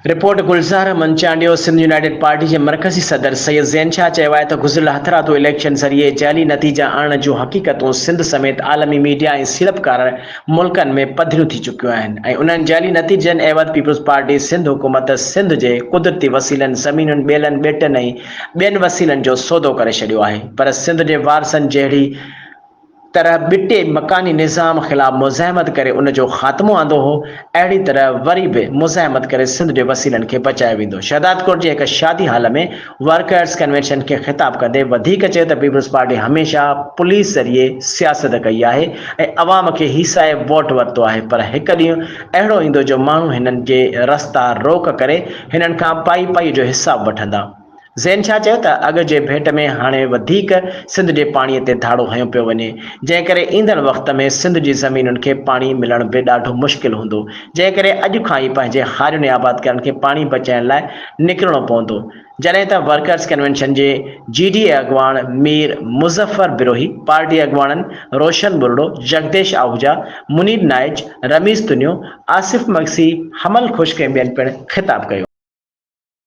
Report, Gulzar Ahmed Chandio, Sindh united party جي مرڪزي صدر سيد زين شاهه چيو آهي ته گذريل هٿرادو اليڪشن ذريعي جعلي نتيجا آڻڻ جون حقيقتون سنڌ سميت عالمي ميڊيا ۽ سيڙپڪار ملڪن ۾ پڌريون ٿي چڪيون آهن ۽ انهن جعلي نتيجن عيوض پيپلز پارٽي سنڌ حڪومت سنڌ جي قدرتي وسيلن زمينن ٻيلن ٻيٽن ۽ ٻين وسيلن جو سودو ڪري ڇڏيو آهي پر سنڌ جي وارثن جهڙي طرح ٻٽي مڪاني نظام خلاف مزاحمت ڪري ان جو خاتمو آندو هو، اهڙي طرح وري به مزاحمت ڪري سنڌ جي وسيلن کي بچايو ويندو. شهدادڪوٽ جي هڪ شادي هال ۾ ورڪرز ڪنوينشن کي خطاب ڪندي وڌيڪ چيو ته پيپلز پارٽي هميشه پوليس ذريعي سياست ڪئي آهي ۽ عوام کي هيسائي ووٽ ورتو آهي پر هڪ ڏينهن اهڙو ايندو جو ماڻهو هنن جي رستا روڪ ڪري هنن کان پائي پائي جو حساب وٺندا. زين شاهه چيو ته اڳ جي ڀيٽ ۾ هاڻي وڌيڪ سنڌ جي پاڻي تي ڌاڙو هنيو پيو وڃي، جنهن ڪري ايندڙ وقت ۾ سنڌ جي زمينن کي پاڻي ملڻ به ڏاڍو مشڪل هوندو، جنهن ڪري اڄ کان ئي پنهنجي هارين ۽ آبادگارن کي پاڻي بچائڻ لاء نڪرڻو پوندو. جڏهن ته ورڪرز ڪنوينشن جي جي ڊي اي اڳواڻ مير مظفر بروهي، پارٽي اڳواڻن روشن ٻرڙو، جگديش آهوجا، منير نائچ، رميز تنيو، آصف مگسي، حمل خشڪ ۽ ٻين پڻ خطاب ڪيو.